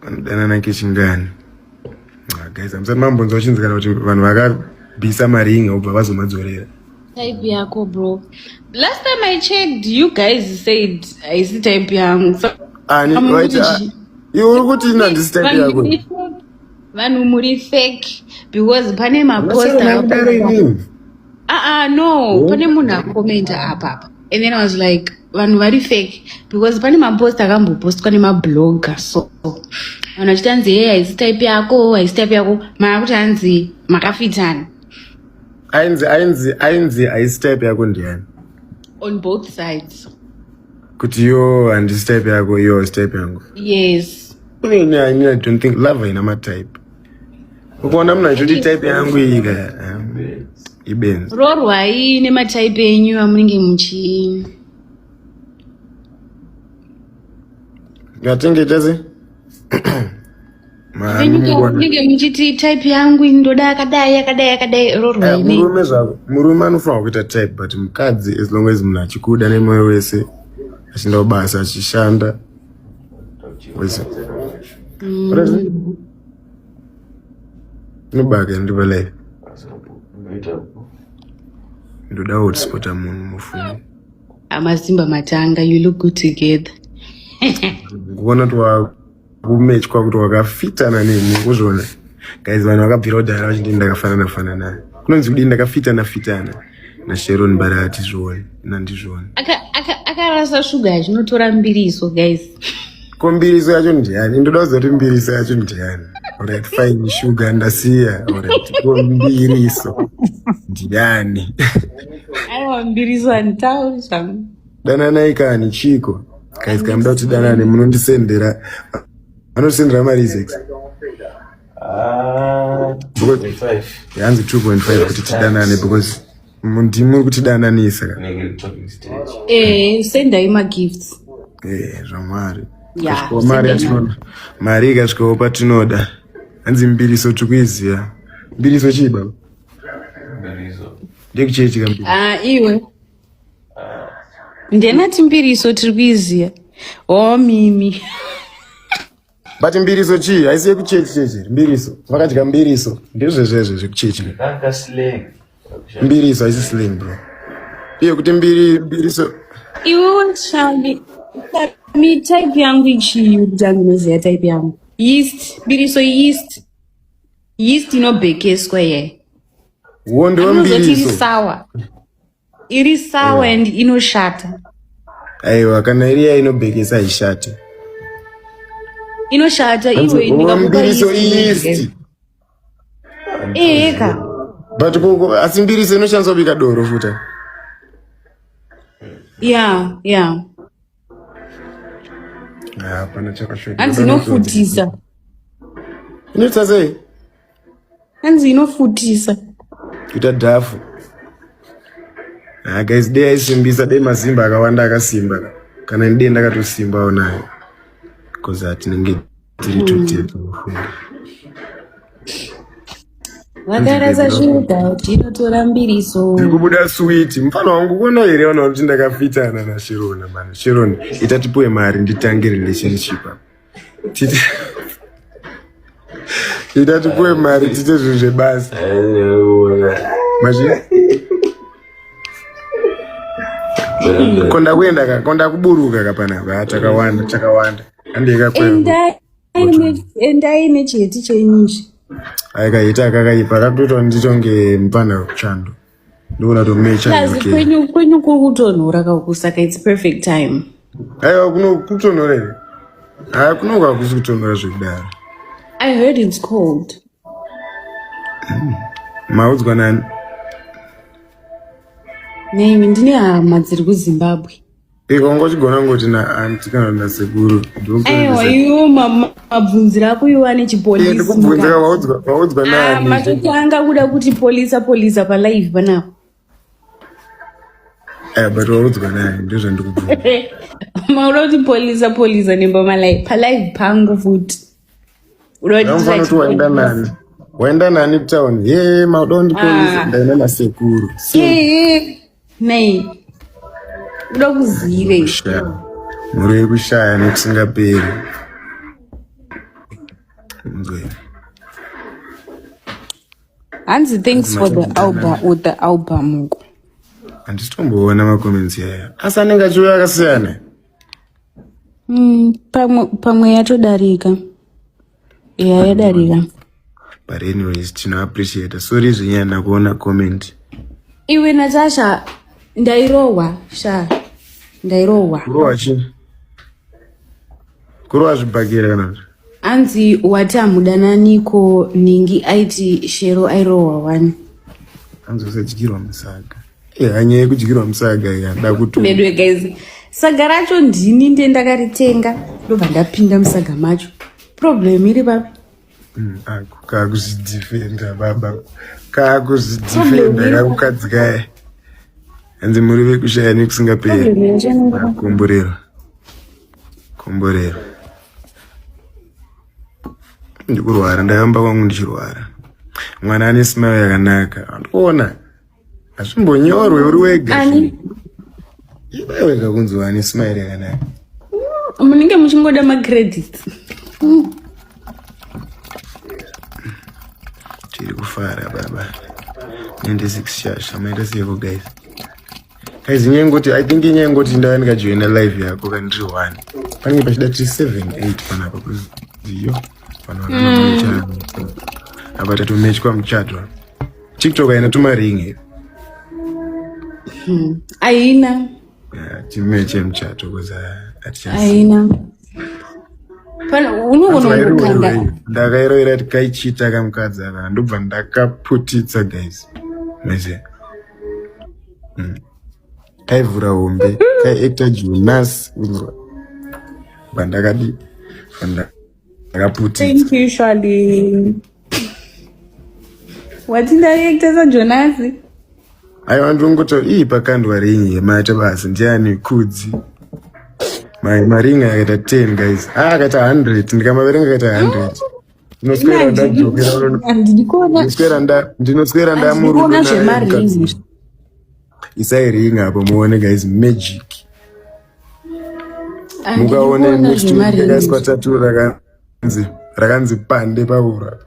Vanodanana kechingani? Ah, guys, hamusati mambonzwa chinzi kana kuti vanhu vakabvisa maringi obva vazomadzorera. Type yako bro. Last time I checked, you guys said haisi type yangu. So, Ani, I'm right, kuti ah, chi- iwe uri kuti ini handisi type Vanhu yako. muri fake. Vanhu muri fake because pane mapost Unosiyana kudaro inini. Ah ah no, pane munhu akomenta apa apa. And then I was like vanhu vari fake because pane mapost akambopostwa nemablogger so vanhu vachiti hanzi hey haisi type yako haisi type yako mara kuti hanzi makafitana Ainzi ainzi ainzi haisi type yako ndiani? on both sides. Kuti yo handisi type yako, yo haisi type yangu. Yes. Ini I don't think love haina matype. Ukaona munhu achiti type yangu iyi ka ibenzi. Roorwai nematype enyu amunenge muchi Ngatenge tese. Munenge muchiti type yangu ndoda akadai akadai akadai roorwai ne. Murume zvako, murume anofanira kuita type but mukadzi as long as munhu achikuda nemoyo wese achienda kubasa achishanda wese. Inobaka ndi palive. Ndoda hotspota munhu mufunge. Amazimba matanga, you look good together. Kuona kuti wakumechwa kuti wakafitana neni kuzviona. Guys vanhu vakabvira kudhara vachiti ndakafanana fanana. Kunonzi kudii ndakafitana fitana na Sharon but hatizvioni nandizvioni. Akarasa shuga achinotora mbiriso guys. Ko mbiriso yacho ndiani? Ndoda kuziva kuti mbiriso yacho ndiani. Alright, fine, sugar ndasiya. Alright, ko mbiriso ndiani? Aiwa mbiriso handitauri zvangu. Dananai kani chiko. Guys, kana muda kuti danane munondisendera. Vanosendera mari sex. Ah, 2.5. Yanzi 2.5 kuti tidanane because ndimi muri kutidananisa ka. Nigga, talking stage. Eh, sendai magifts. Eh, zvamwari. Yeah, Ikasvikawo mari sendai yatinoda. Mari ikasvikawo patinoda. Hanzi mbiriso tikuiziva. Mbiriso chii baba? Mbiriso. Ndekuchechi kambiriso. Ah, iwe. Ndenati mbiriso tiri kuiziva. Oh, mimi. But mbiriso chii? Haisi yekuchechi chechi. Mbiriso. Vakadya mbiriso. Ndizvezvezve zvekuchechi. Kanga slang. Mbiriso haisi slang bro. Iye kuti mbiri mbiriso Iwe Shami, Shami type yangu ichii kuti andinoziva type yangu. Yeast, mbiriso yeast. Yeast inobhekeswa ye. wondo Anozoti iri mbiriso. sour. Iri sour and inoshata. Aiwa kana iri ya inobhekesa haishati. Inoshata Hanzi, iwe "Oh, ndikakupa mbiriso yeast. yeast. Eka. But koko asi mbiriso inoshandiswa kubika doro futa. Yeah, yeah. Ah, hapana chakashota. Hanzi inofutisa. Inoita sei? Hanzi inofutisa. Kuita dhafu. Ah, guys, dei aisimbisa dei mazimba akawanda akasimba. Kana ini dei ndakatosimbawo nayo. Because hatinenge tiri tutete mufunge. Vakarasa shuga tinotora mbiriso. Ndiri kubuda sweet. Mfana wangu kuona here vana kuti ndakafitana na Sharon man. Sharon ita tipuwe mari nditange relationship apa. Tite Ita tipuwe mari tiite zvinhu zvebasa. Mazvi konda kuenda ka konda kuburuka ka panapa takawanda takawanda. Andika kwenda. Endai Endai nechiheti chenyu ichi. Aikaita akakaipa kakutoita nditonge mupfana wekuchando. Ndoona tomecha Plus okay. kwenyu kwenyu kuri kutonhora kauku saka it's perfect time. Aiwa kuno kutonhora here? Haa kuno hakusi kutonhora zvekudaro. I heard it's cold. Maudzwa nani? Nemi ndine hama dziri kuZimbabwe. Iko ngochigona ngoti na anti kana na sekuru. Aiwa iwo mabvunziro ako iwo ane chipolisi. Ndikubvunzira waudzwa waudzwa Ah, nani? matotanga kuda kuti polisa polisa palive panapa. Eh but waudzwa nani ndozvandikubvunza. Mauda kuti polisa polisa nemba malive palive pangu futi. Uda kuti Unofanira kuti waenda nani? Waenda nani kutown? Ye mauda kundipolisa Ah. ndaenda nasekuru. Eh, nei. Uda kuzive. Kushaya. Mhuri yekushaya nekusingaperi. Unzwe. Hanzi thanks for the album, with the album uko. Handisitomboona macomments yaya, asi anenge achiuya akasiyana. Pamwe yatodarika. Ya, yadarika. But anyways, tinoappreciate. Sorry zvenyaya ndakuona comment. Iwe Natasha, ndairohwa sha, ndairohwa. Kurohwa chii? Kurohwa zvibhakera kana kuti? Hanzi wati hamudananiko, ningi aiti Shero airohwa wani. Hanzi usadyirwa musaga. Hanyaya yekudyirwa musaga iya ndakuti. Medwe guys, saga racho ndini ndiye ndakaritenga, ndobva ndapinda musaga macho. Problem iri papi? Kakuzvidefenda baba, kakuzvidefenda kakukadzi kaya. Hanzi muri vekushaya nekusingaperi. Problem yacho inenge papi? Komborero, komborero. Ndikurwara, ndakamba kwangu ndichirwara. Mwana ane smile yakanaka, andikuona hazvimbonyorwe uri wega. Ani? Iwe wega kunzi ane smile yakanaka. Munenge muchingoda macredits. Tiri kufara baba. 96 shasha, maita seiko guys? Guys, inyaya ngoti, I think inyaya ngoti ndava ndikajoina live yako kana ndiri one, panenge pachida tiri 7 8 panapa kuziyo vanhu vakanomecha apa, tatomechwa muchato. TikTok haina tumaringi here? Aina. Yeah, timeche muchato kuzi hatichasi. Aina. Unogona kukanda. Ndakairovera tikaichita kamukadzi aka, ndobva ndakaputitsa guys mese. Kaivhura hombe, kaiacta Jonas, unzwa, bva ndakadi, bva ndakaputitsa. Thank you, Shali. Wati ndaiacta saJonasi? Aiwa, ndinongotaura ii pakandwa ringi yemaita basa ndiani kudzi. Maringi akaita 10 guys, ah, akaita 100, ndikamaverenga akaita 100. Ndinoswera ndadzokera. Handidi kuona. Ndinoswera Handidi kuona ndamurudo. Zvemaringi. Isai ringi apo muone guys, magic. Handidi Mukaone kuona next week zvemaringi. yakaiswa tatu rakanzi pande paura.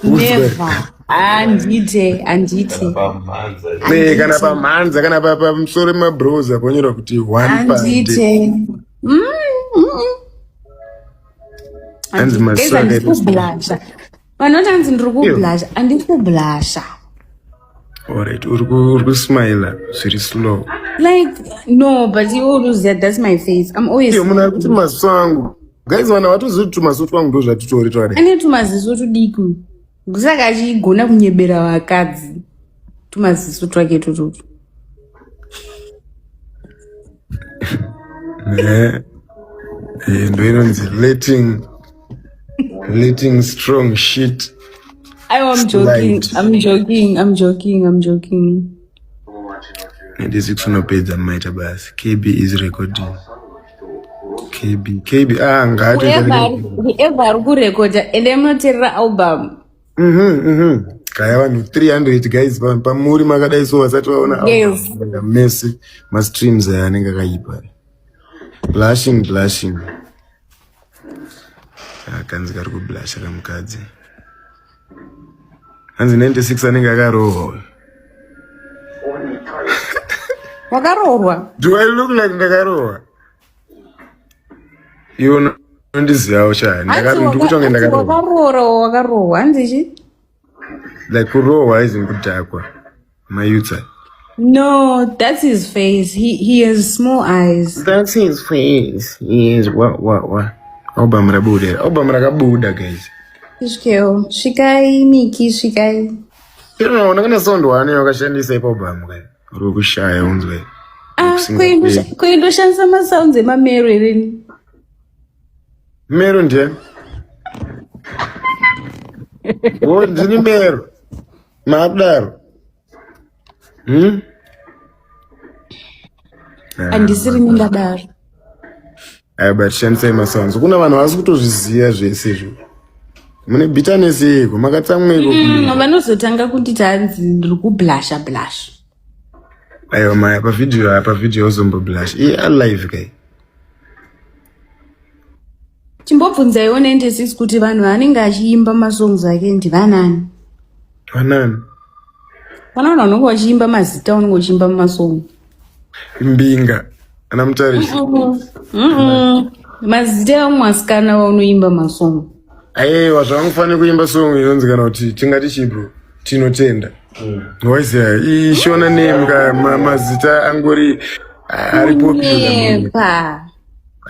Never, handite, handite. Kana pamhanza. Ne, kana pamhanza, kana pamusoro pemabrowser ponyorwa kuti one pande. Handite. Hanzi Guys, masaga. handisi kublasha. Vanoti hanzi ndiri kublasha, handisi kublasha. Alright, uri kusmila zviri slow. Like, no, but iwe unoziva that's my face, I'm always Iyo munhu ari kuti maziso angu guys, vanhu havatozivi kuti tumaziso twangu ndo zvatitori twakadai. Ane tumaziso tudiki, saka achigona kunyebera vakadzi, tumaziso twake tututu. Ne. Ndo inonzi letting strong shit Aiwa, I'm joking. slide. I'm joking, I'm joking, I'm joking. 96 unopedza, maita basi. KB is recording. KB, KB, ah, ngaati. Whoever ari kurekodha, ende munoteerera album. Kaya vanhu 300 guys, pamuri makadai so vasati vaona album, mese mastreams aya anenge akaipa. Blushing, blushing. Ah, kanzi kari kublusha kamukadzi. Hanzi 96 anenge akarohwa uyu. Wakaroorwa? Do I look like ndakarohwa? Iwe unondizivawo cha, ndikutonge ndakarohwa. Wakaroora, wakarohwa, hanzi chi? Like kurohwa izin kudhakwa mayutsa. No, that's his face. He has small eyes. That's his face. He is what, what, what? Album rabuda, album rakabuda guys. Svikeo, svikai Miki, svikai. Inoona kana sound one yakashandisa ipo album kai uri kushaya unzwe. Ah, kuendoshandisa masounds emamero ereni? Mero ndiye wo, ndini mero maakudaro? Handisiri ndadaro. Aya, but shandisai masounds. Kuna vanhu vasi kutozviziva zvese izvo. Mune bitterness yeiko? Makatsamweiko? Vanozotanga kunditi hanzi ndiri kublasha blasha. Aiwa maya, pavhidhiyo apa, pavhidhiyo uzomboblash iye alive kai. Chimbobvunzaiwo 96 kuti vanhu vaanenge achiimba masongs ake ndivanani. Vanani? Pana vanhu vanenge vachiimba mazita unenge uchiimba mumasong. Mbinga ana Mutarisi. Mazita evamwe vasikana vaunoimba masong. Aiwa, zvavangofanira kuimba song inonzi kana kuti tingati chii bro, Tinotenda. Waiziya ishona name ka mazita angori ari popular. Kunyepa.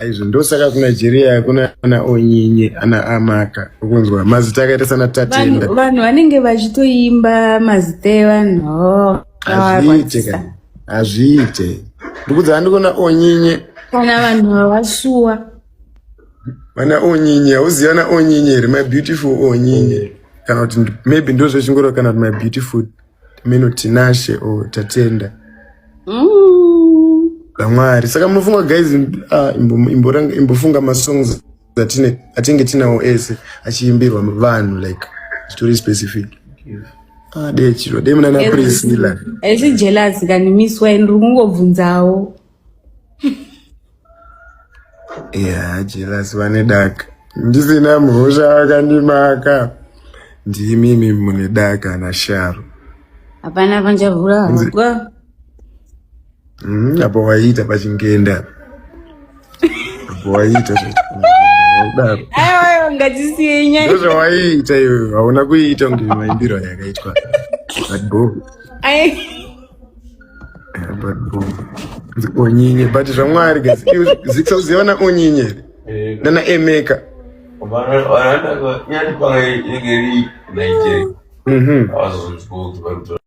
Aizvo ndosaka kuNigeria kuna ana Onyinye, ana Amaka, ukunzwa mazita akaita sana Tatenda. Vanhu vanenge vachitoimba mazita evanhu. Oh, Hazviite kana, hazviite. Ndikudza handikona Onyinye. Kana vanhu vavasuwa. Vana Onyinye, hauzivi ana Onyinye here? My beautiful Onyinye. Kana kuti maybe ndozvechingoro kana kuti my beautiful mino Tinashe or Tatenda. Vamwari. Saka munofunga guys, ah, imbofunga masongs atine atinge tinawo ese achiimbirwa vanhu like zvitori specific. Ah, de chiro de muna na Priscilla. Haisi jealous kani miswa, ndiri kungobvunzawo. Yeah, jealous vane daka. Ndisina mhosva vakandimaka. Ndimimi mune daka naSharo. Hapana panchavhura hapwa. Apo waiita pachingenda. Apo waiita zvakudaro. Aiwa, aiwa, ngatisiyei nyaya. Ndozvawaiita iwe, hauna kuiita kunge maimbiro yakaitwa. But bo. Ai. Yeah, but bo. Onyinye, but zvaMwari guys. Zikauziva na Onyinye here? Nana Emeka. Vanoenda nyati panga inenge iri Nigeria. Avazonzwa kuti vari kutaura.